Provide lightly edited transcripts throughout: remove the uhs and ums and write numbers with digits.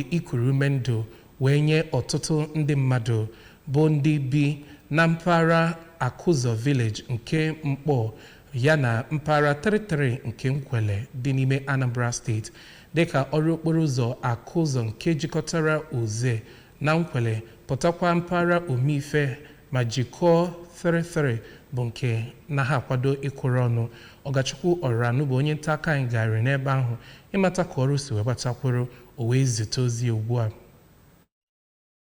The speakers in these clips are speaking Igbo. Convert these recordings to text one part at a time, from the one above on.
Ikuru ume ndụ wee nye ọtụtụ ndị mmadụ bụ ndị bi na mpaghara Akụzọ Village nke Mkpọ ya na mpaghara 33 nke Nkwele dị n'ime Anambra Steeti, dịka ọrụ okporo ụzọ Akụzọ nke jikọtara Oze na Nkwele pụtakwa mpaghara Omeife ma jikọọ 33 bụ nke na ha akwado ịkụrụ ọnụ. Ọgachukwu Ọranụ bụ onye nta aka anyị garị n'ebe ahụ ịmata ka ọrụ si wee gbatakwuru, o wee zite ozi ugbu a.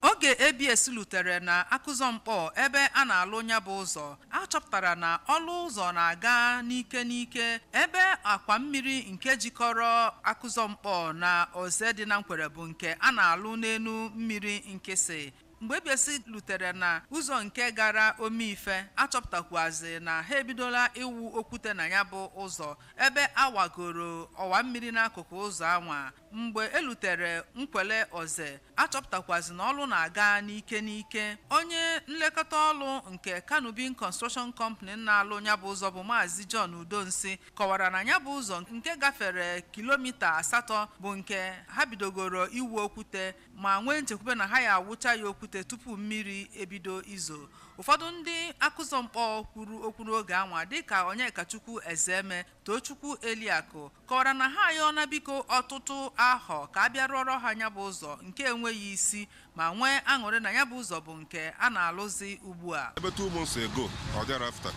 Oge ABS lutere na Akụzọ Mkpọ ebe a na-alụ ya bụ ụzọ, a chọpụtara na ọlụ ụzọ na-aga n'ike n'ike, ebe akwa mmiri nke jikọrọ Akụzọ Mkpọ na Oze dị na Nkwere bụ nke a na-alụ n'elu mmiri nkịsị. Mgbe ABS lutere na ụzọ nke gara Omeife, achọpụtakwazị na ha ebidola ịwụ okwute na ya bụ ụzọ, ebe a wagoro ọwa mmiri n'akụkụ ụzọ anwa. Mgbe elutere Nkwele Oze, achọpụtakwazị na ọlụ na-aga n'ike n'ike. Onye nlekọta ọlụ nke Kanubin Construction Company na-alụ ya bụ ụzọ bụ Maazị John Udonsi kọwara na ya bụ ụzọ nke gafere kilomita 8 bụ nke ha bidogoro iwu okwute, ma nwee nchekwube na ha ya awụcha ya okwute tupu mmiri ebido izo. Ụfọdụ ndị Akụzọ Mkpọ kwuru okwu n'oge anwa, dịka Onyekachukwu Ezeme, Tochukwu Eliakụ, kọwara na ha ayọọna biko ọtụtụ ahọ ka a bịa rụọrọ ha ya bụ ụzọ nke enweghị isi, ma nwee aṅụrị na ya bụ ụzọ bụ nke a na-alụzi ugbu a. Ebe 2 months ago or thereafter,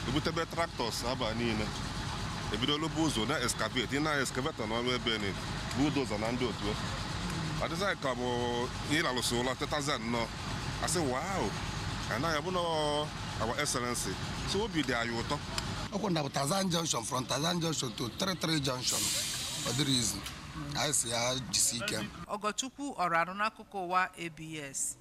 ebutebe tractors aba niile, ebidola bụ ụzọ na excavate ị na excavator n'ọrụ ebe ni, bulldozer na ndị otu adịzaghị ka bụ ịlalụsị ụlọ tetaza nnọọ, asị wow, anaghị abụ na our excellency, so obi dị anyị ụtọ. Ọkwa na bụ Tarzan Junction, from Tarzan Junction to 33 Junction. Ọ dịrị izu, anyị si ya jisi ike. Ọgọchukwu Ọranụ n'akụkọ ụwa ABS.